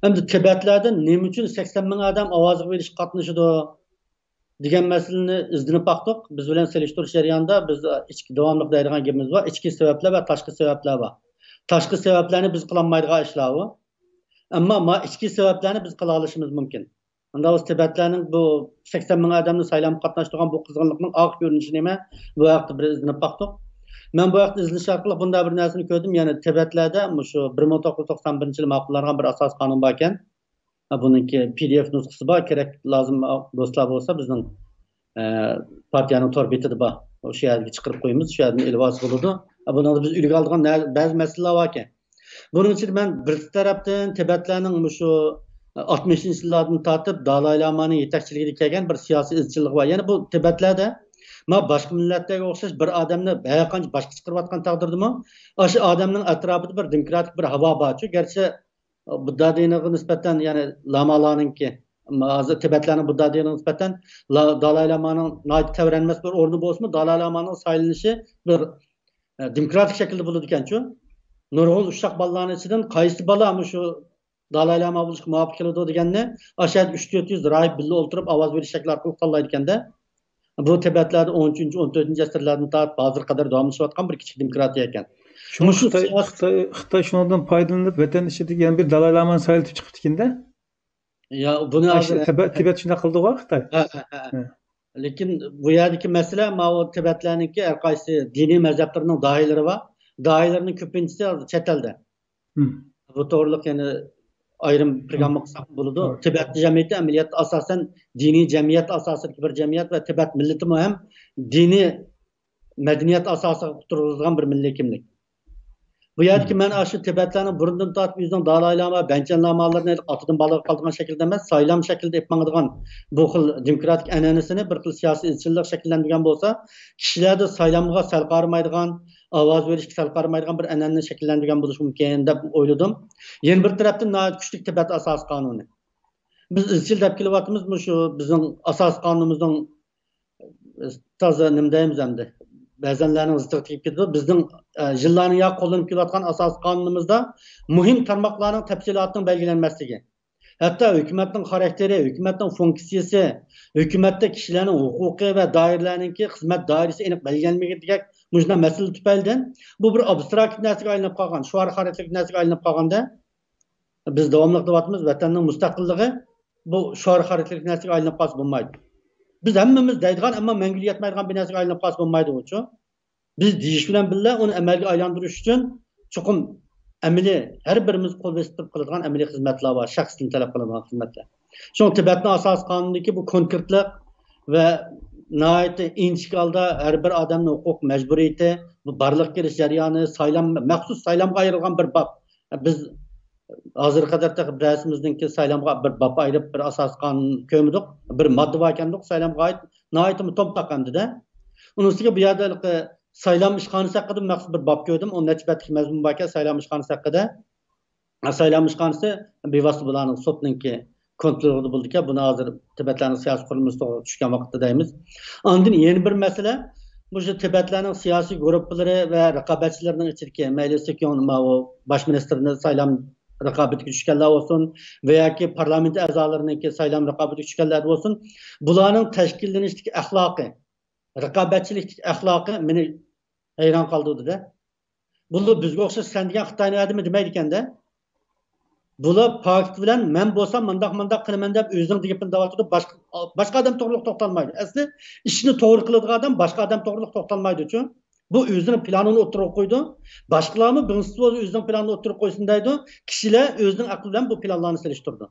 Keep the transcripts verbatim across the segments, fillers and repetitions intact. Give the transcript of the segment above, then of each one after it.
ئەمدى تىبەتلەردىن نېمە ئۈچۈن سەكسەن مىڭ ئادەم ئاۋازغا بېرىشكە قاتنىشىدۇ دېگەن مەسىلىنى ئىزدىنىپ باقتۇق. بىز بىلەن سېلىشتۇرۇش جەريانىدا بىز ئىچكى، داۋاملىق دەيدىغان گېپىمىز بار. ئىچكى سەۋەبلەر ۋە تاشقى سەۋەبلەر بار. تاشقى سەۋەبلەرنى بىز قىلالمايدىغان ئىشلار بۇ. ئەمما ما ئىچكى سەۋەبلەرنى بىز قىلالىشىمىز مۇمكىن. ئۇنداق بولسا تىبەتلەرنىڭ بۇ سەكسەن مىڭ ئادەمنى سايلامغا قاتناشتۇرغان بۇ قىزغىنلىقنىڭ ئارقا كۆرۈنۈشى نېمە؟ بۇ ھەقتە بىر ئىزدىنىپ باقتۇق. مەن بۇ ھەقتە ئىزدىنىش ئارقىلىق بۇنداق بىر نەرسىنى كۆردۈم. يەنى تىبەتلەردە مۇشۇ بىر مىڭ توققۇز يۈز توقسان بىرىنچى يىلى ماقۇللانغان بىر ئاساسىي قانۇن باركەن. بۇنىڭكى پى دى ئېف نۇسخىسى بار. كېرەك لازىم دوستلار بولسا بىزنىڭ، ئە، پارتىيەنىڭ تور بېتىدە بار. شۇ يەرگە چىقىرىپ قويىمىز. شۇ يەردىن ئېلىۋالسا بولىدۇ. بۇنىڭدا بىز ئۈلگە ئالىدىغان نە-، بەزى مەسىلىلەر باركەن. بۇنىڭ ئىچىدە مەن بىر تەرەپتىن تىبەتلەرنىڭ مۇشۇ ئاتمىشىنچى يىللاردىن تارتىپ دالاي لامانىڭ يېتەكچىلىكىدە كەلگەن بىر سىياسىي ئىزچىللىقى بار. يەنى بۇ تىبەتلەردە ما باشقا مىللەتلەرگە ئوخشاش بىر ئادەمنى ھەرقانچە باشقا چىقىرىۋاتقان تەقدىردىمۇ، ئاشۇ ئادەمنىڭ ئەتراپىدا بىر دېموكراتىك بىر ھاۋا بارچۇ. گەرچە بۇددا دىنىغا نىسبەتەن، يەنى لامالارنىڭكى، ھازىر تىبەتلەرنىڭ بۇددا دىنىغا نىسبەتەن لا-، دالاي لامانىڭ ناھايىتى تەۋرەنمەس بىر ئورنى بولسىمۇ، دالاي لامانىڭ سايلىنىشى بىر، ئە، دېموكراتىك شەكىلدە بولىدىكەنچۇ. نۇرغۇن ئۇششاق بالىلارنىڭ ئىچىدىن قايسى بالا مۇشۇ دالاي لاما بولۇشقا مۇۋاپىق كېلىدۇ دېگەننى ئاشۇ يەردە ئۈچ تۆت يۈز راھىب بىللە ئولتۇرۇپ ئاۋاز بېرىش شەكلى ئارقىلىق تاللايدىكەن-دە. بۇ تىبەتلەردە ئون ئۈچىنچى، ئون تۆتىنچى ئەسىرلەردىن تارتىپ ھازىرغا قەدەر داۋاملىشىۋاتقان بىر كىچىك دېموكراتىيە ئىكەن. شۇڭا مۇشۇ خىتاي، سىياسىي خىتاي، خىتاي شۇنىڭدىن پايدىلىنىپ، ۋەتەن ئىچىدىكى يەنە بىر دالاي لامانى سايلىتىپ چىقىپتىكەن-دە. يا، بۇنى ئاشۇ ھازىر تىبەت، تىبەت شۇنداق قىلدىغۇ خىتاي. ھە، ھە، ھە. ھە. لېكىن بۇ يەردىكى مەسىلە، ماۋۇ تىبەتلەرنىڭكى ھەر قايسى دىنىي مەزھەپلىرىنىڭ داھىيلىرى بار. داھىيلىرىنىڭ كۆپىنچىسى ھازىر چەت ئەلدە. مم. بۇ توغرىلىق يەنە ئايرىم پروگرامما قىلساق بولىدۇ. توغرا. تىبەت جەمئىيىتى ئەمەلىيەتتە ئاساسەن دىنىي جەمئىيەت ئاساسىدىكى بىر جەمئىيەت ۋە تىبەت مىللىتىمۇ ھەم دىنىي مەدەنىيەت ئاساسىغا تۇرغۇزۇلغان بىر مىللىي كىملىك. بۇ يەردىكى مم. مەن ئاشۇ تىبەتلەرنىڭ بۇرۇندىن تارتىپ ئۆزىنىڭ دالاي لاما، بەنچەن لامالىرىنى ئاتىدىن بالىغا قالدۇرغان شەكىلدە ئەمەس، سايلام شەكلىدە ئېلىپ ماڭىدىغان بۇ خىل دېموكراتىك ئەنئەنىسىنى بىر خىل سىياسىي ئىزچىللىق شەكىللەندۈرگەن بولسا، كىشىلەردە سايلامغا سەل قارىمايدىغان، ئاۋاز بېرىشكە سەل قارىمايدىغان بىر ئەنئەنە شەكىللەندۈرگەن بولۇشى مۇمكىن دەپ ئويلىدىم. يەنە بىر تەرەپتىن ناھايىتى كۈچلۈك تىبەت ئاساسىي قانۇنى. بىز ئىزچىل دەپ كېلىۋاتىمىز، مۇشۇ بىزنىڭ ئاساسىي قانۇنىمىزنىڭ تازا نېمە دەيمىز ئەمدى، بەزەنلەرنىڭ زىتىغا تېگىپ كېتىدۇ. بىزنىڭ، ئە، يىللارنىڭ يا قوللىنىپ كېلىۋاتقان ئاساسىي قانۇنىمىزدا مۇھىم تارماقلارنىڭ تەپسىلاتىنىڭ بەلگىلەنمەسلىكى، ھەتتا ھۆكۈمەتنىڭ خاراكتېرى، ھۆكۈمەتنىڭ فۇنكسىيىسى، ھۆكۈمەتتە كىشىلەرنىڭ ھوقۇقى ۋە دائىرىلەرنىڭكى خىزمەت دائىرىسى ئېنىق بەلگىلەنمىگەندەك مۇشۇنداق مەسىلە تۈپەيلىدىن بۇ بىر ئابستراكت نەرسىگە ئايلىنىپ قالغان، شوئار خاراكتېرلىك نەرسىگە ئايلىنىپ قالغاندا، بىز داۋاملىق دەۋاتىمىز، ۋەتەننىڭ مۇستەقىللىقى بۇ شوئار خاراكتېرلىك نەرسىگە ئايلىنىپ قالسا بولمايدۇ. بىز ھەممىمىز دەيدىغان، ئەمما مەڭگۈ يەتمەيدىغان بىر نەرسىگە ئايلىنىپ قالسا بولمايدۇ ئۇچۇ. بىز دېيىش بىلەن بىللە ئۇنى ئەمەلگە ئايلاندۇرۇش ئۈچۈن چوقۇم ئەمەلىي، ھەر بىرىمىز قول بېسىپ تۇرۇپ قىلىدىغان ئەمەلىي خىزمەتلەر بار، شەخستىن تەلەپ قىلىنىدىغان خىزمەتلەر. شۇڭا تىبەتنىڭ ئاساسىي قانۇنىدىكى بۇ كونكرېتلىق ۋە ناھايىتى ئىنچىكە ھالدا ھەر بىر ئادەمنىڭ ھوقۇق مەجبۇرىيىتى، بۇ بارلىققا كېلىش جەريانى، سايلام، مەخسۇس سايلامغا ئايرىلغان بىر باب. بىز ھازىرغا قەدەر تېخى بىرەرسىمىزنىڭكى سايلامغا بىر باب ئايرىپ، بىر ئاساسىي قانۇن كۆرمىدۇق. بىر ماددا بار ئىكەندۇق، سايلامغا ئائىت ناھايىتىمۇ تومتاق ئەمدىدە. ئۇنىڭ ئۈستىگە بۇ يەردە ھېلىقى سايلام ئىشخانىسى ھەققىدە مەخسۇس بىر باب كۆردۈم. ئون نەچچە بەتلىك مەزمۇن باركەن سايلام ئىشخانىسى ھەققىدە. سايلام ئىشخانىسى بىۋاسىتە بۇلارنىڭ سوتنىڭكى كونترولىدا بولىدىكەن. بۇنى ھازىر تىبەتلەرنىڭ سىياسىي قۇرۇلمىسى توغرا چۈشكەن ۋاقىتتا دەيمىز. ئاندىن يەنە بىر مەسىلە، مۇشۇ تىبەتلەرنىڭ سىياسىي گۇرۇپپىلىرى ۋە رىقابەتچىلىرىنىڭ ئىچىدىكى، مەيلى سېكيون ماۋۇ باش مىنىستىرنى سايلام رىقابىتىگە چۈشكەنلەر بولسۇن ۋە ياكى پارلامېنت ئەزالىرىنىڭكى سايلام رىقابىتىگە چۈشكەنلەر بولسۇن، بۇلارنىڭ تەشكىللىنىشتىكى ئەخلاقى، رىقابەتچىلىكتىكى ئەخلاقى مېنى ھەيران قالدۇردى-دە. بۇلار بىزگە ئوخشاش سەن دېگەن خىتاينىڭ ئادىمى دېمەيدىكەن-دە. بۇلار پاكىت بىلەن مەن بولسام مانداق، مانداق قىلىمەن دەپ ئۆزىنىڭ گېپىنى دەۋاتىدۇ، باشقا، باشقا ئادەم توغرىلىق توختالمايدۇ. ئەسلى ئىشنى توغرا قىلىدىغان ئادەم باشقا ئادەم توغرىلىق توختالمايدۇچۇ. بۇ ئۆزىنىڭ پىلانىنى ئوتتۇرىغا قويىدۇ. باشقىلارمۇ بىڭسىز بولسا ئۆزىنىڭ پىلانىنى ئوتتۇرىغا قويسۇن دەيدۇ. كىشىلەر ئۆزىنىڭ ئەقلى بىلەن بۇ پىلانلارنى سېلىشتۇرىدۇ.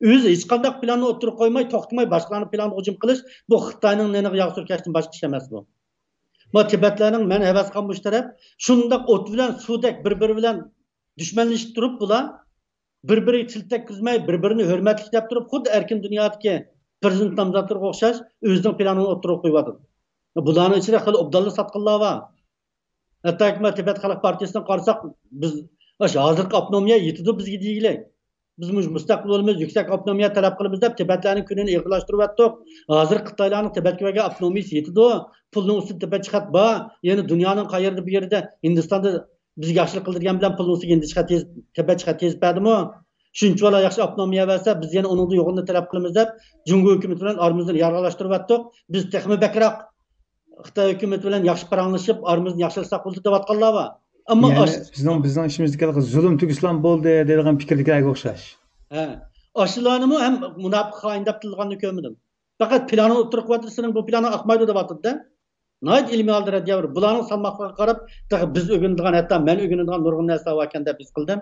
ئۆزى ھېچقانداق پىلاننى ئوتتۇرىغا قويماي، توختىماي باشقىلارنىڭ پىلانىغا ھۇجۇم قىلىش، بۇ خىتاينىڭ نېنىغا ياغ سۈركەشتىن باشقا ئىش ئەمەس بۇ. ما تىبەتلەرنىڭ مەن ھەۋەس قىلغان مۇشۇ تەرەپ، شۇنداق ئوت بىلەن سۇدەك بىر-بىرى بىلەن دۈشمەنلىشىپ تۇرۇپ، بۇلار بىر-بىرىگە تىل تەگكۈزمەي، بىر-بىرىنى ھۆرمەتلىك دەپ تۇرۇپ، خۇددى ئەركىن دۇنيادىكى پىرېزىدېنت نامزاتلىرىغا ئوخشاش ئۆزىنىڭ پىلانىنى ئوتتۇرىغا قويۇۋاتىدۇ. بۇلارنىڭ ئىچىدە خېلى ئوبدانلا ساتقىنلار بار. ھەتتاكى ما تىبەت خەلق پارتىيىسىنى قارىساق، بىز، ئاشۇ ھازىرقى ئاپتونومىيە يېتىدۇ بىزگە دېگۈلۈك. بىز مۇشۇ مۇستەقىل بولىمىز، يۈكسەك ئاپتونومىيە تەلەپ قىلىمىز دەپ تىبەتلەرنىڭ كۈنىنى ئېغىرلاشتۇرۇۋەتتۇق. ھازىر خىتايلارنىڭ تىبەتكە بەرگەن ئاپتونومىيىسى يېتىدۇ. پۇلنىڭ ئۈستىدە تىبەتچە خەت بار. يەنە دۇنيانىڭ قەيەردە بىر يېرىدە، ھىندىستاندا بىزگە ياخشىلىق قىلدى دېگەن بىلەن پۇلنىڭ ئۈستىگە ھىندىچە خەت يېزىپ، تىبەتچە خەت يېزىپ بەردىمۇ؟ شۇنچىۋالا ياخشى ئاپتونومىيە بەرسە، بىز يەنە ئۇنىڭدىن يۇقىرىنى تەلەپ قىلىمىز دەپ، جۇڭگو ھۆكۈمىتى بىلەن ئارىمىزنى يارغانلاشتۇرۇۋەتتۇق. بىز تېخىمۇ بەكرەك خىتاي ھۆكۈمىتى بىلەن ياخشى پاراڭلىشىپ، ئارىمىزنى ياخشىلىساق بولدى دەۋاتقانلار بار. ئەمما يەنى ئاش- بىزنىڭ، بىزنىڭ ئىشىمىزدىكى زۇلۇم تۈگىسىلا بولدى دەيدىغان پىكىردىكىلەرگە ئوخشاش. ھە. ئاشۇلارنىمۇ ھەم مۇناپىق خائىن دەپ تىللىغاننى كۆرمىدىم. پەقەت پىلانىنى ئوتتۇرىغا قويۇۋاتىدۇ، سېنىڭ بۇ پىلانىڭ ئاقمايدۇ دەۋاتىدۇ-دە. ناھايىتى ئىلمىي ھالدا رەددىيە بېرىپ، بۇلارنىڭ سالماقلىقىغا قاراپ، تېخى بىز ئۆگىنىدىغان، ھەتتا مەن ئۆگىنىدىغان نۇرغۇن نەرسىلەر باركەن دەپ ھېس قىلدىم.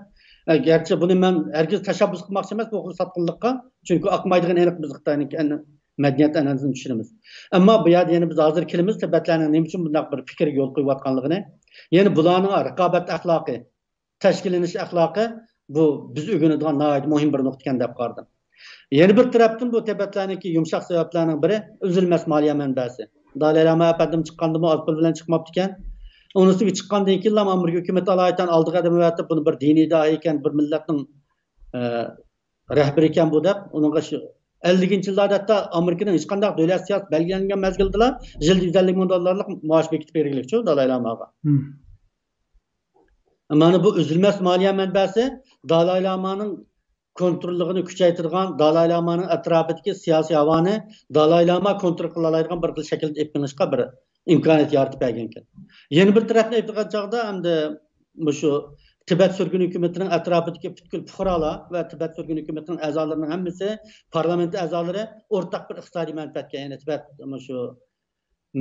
ئە، گەرچە بۇنى مەن ھەرگىز تەشەببۇس قىلماقچى ئەمەس، بۇ خىل ساتقىنلىققا. چۈنكى ئاقمايدىغىنى ئېنىق، بىز خىتاينىڭكى ئەن-، مەدەنىيەت ئەنئەنىسىنى چۈشىنىمىز. ئەمما بۇ يەردە يەنە بىز ھازىر كېلىمىز، تىبەتلەرنىڭ نېمە ئۈچۈن بۇنداق بىر پىكىرگە يول قويۇۋاتقانلىقىنى. يەنى بۇلارنىڭ رىقابەت ئەخلاقى، تەشكىللىنىش ئەخلاقى، بۇ بىز ئۆگىنىدىغان ناھايىتى مۇھىم بىر نۇقتا ئىكەن دەپ قارىدىم. يەنە بىر تەرەپتىن، بۇ تىبەتلەرنىڭكى يۇمشاق سەۋەبلەرنىڭ بىرى ئۈزۈلمەس مالىيە مەنبەسى. دالاي لاما ئەپەندىم چىققاندىمۇ ئاز پۇل بىلەن چىقماپتىكەن. ئۇنىڭ ئۈستىگە چىققاندىن كېيىنلا ئامېرىكا ھۆكۈمىتى ئالايىتەن ئالدىغا قەدەم ئەۋەتىپ، بۇنى بىر دىنىي داھىي ئىكەن، بىر مىللەتنىڭ، ئە، رەھبىرى ئىكەن بۇ دەپ، ئۇنىڭغا شۇ ئەللىكىنچى يىللاردا ھەتتا ئامېرىكىنىڭ ھېچقانداق دۆلەت سىياسىتى بەلگىلەنگەن مەزگىلدىلا يىلدا يۈز ئەللىك مىڭ دوللارلىق مائاش بېكىتىپ بەرگىلىكچۇ دالاي لاماغا. مم. مانا بۇ ئۈزۈلمەس مالىيە مەنبەسى دالاي لامانىڭ كونتروللۇقىنى كۈچەيتىدىغان، دالاي لامانىڭ ئەتراپىدىكى سىياسىي ھاۋانى دالاي لاما كونترول قىلالايدىغان بىر خىل شەكىلدە ئېلىپ مېڭىشقا بىر ئىمكانىيەت يارىتىپ بەرگەنىكەن. يەنە بىر تەرەپتىن ئېيتقان چاغدا، ئەمدى مۇشۇ تىبەت سۈرگۈن ھۆكۈمىتىنىڭ ئەتراپىدىكى پۈتكۈل پۇقرالار ۋە تىبەت سۈرگۈن ھۆكۈمىتىنىڭ ئەزالىرىنىڭ ھەممىسى، پارلامېنت ئەزالىرى ئورتاق بىر ئىقتىسادىي مەنپەئەتكە، يەنى تىبەت مۇشۇ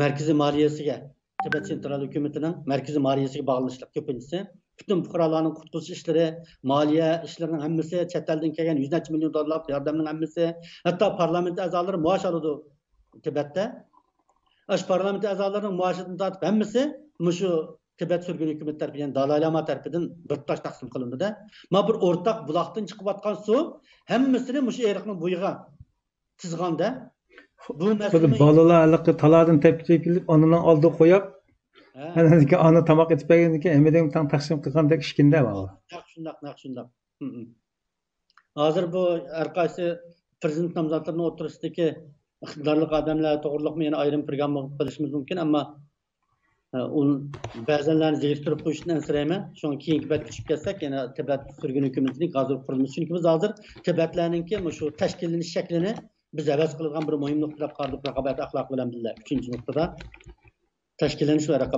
مەركىزىي مالىيەسىگە، تىبەت سېنترال ھۆكۈمىتىنىڭ مەركىزىي مالىيەسىگە باغلىنىشلىق كۆپىنچىسى. پۈتۈن پۇقرالارنىڭ قۇتقۇزۇش ئىشلىرى، مالىيە ئىشلىرىنىڭ ھەممىسى، چەت ئەلدىن كەلگەن يۈز نەچچە مىليون دوللارلىق ياردەمنىڭ ھەممىسى، ھەتتا پارلامېنت ئەزالىرى مائاش ئالىدۇ تىبەتتە. ئاشۇ پارلامېنت ئەزالىرىنىڭ مائاشىدىن تارتىپ ھەممىسى مۇشۇ تىبەت سۈرگۈن ھۆكۈمىتى تەرىپىدىن، دالاي لاما تەرىپىدىن بىر تۇتاش تەقسىم قىلىنىدۇ-دە. مانا بىر ئورتاق بۇلاقتىن چىقىۋاتقان سۇ ھەممىسىنى مۇشۇ ئېرىقنىڭ بويىغا تىزغاندا، بۇ خۇددى مەسىلىنى بالىلار ھېلىقى تالادىن تېپىپ كېلىپ، ئانىنىڭ ئالدىغا قويۇپ، ھە. ئاندىن كېيىن ئانا تاماق ئېتىپ بەرگەندىن كېيىن، ھەممىدىن تەڭ تەقسىم قىلغاندەك ئىش ئىكەن-دە، بابا. نەق شۇنداق، نەق شۇنداق. ھە، ھە. ھازىر بۇ ھەر قايسى پىرېزىدېنت نامزاتلىرىنىڭ ئوتتۇرىسىدىكى ئىقتىدارلىق ئادەملەر توغرىلىقمۇ يەنە ئايرىم پروگرامما قىلىشىمىز مۇمكىن، ئەمما، ئە، ئۇ بەزەنلەرنى زېرىكتۈرۈپ قويۇشتىن ئەنسىرەيمەن. شۇڭا كېيىنكى بەتكە چۈشۈپ كەتسەك، يەنە تىبەت سۈرگۈن ھۆكۈمىتىنىڭ ھازىر قۇرۇلمىسى. چۈنكى بىز ھازىر تىبەتلەرنىڭكى مۇشۇ تەشكىللىنىش شەكلىنى بىز ھەۋەس قىلىدىغان بىر مۇھىم نۇقتا دەپ قارىدۇق، رىقابەت ئەخلاقى بىلەن بىللە. ئۈچىنچى نۇقتىدا تەشكىللىنىش ۋە رىقابەت.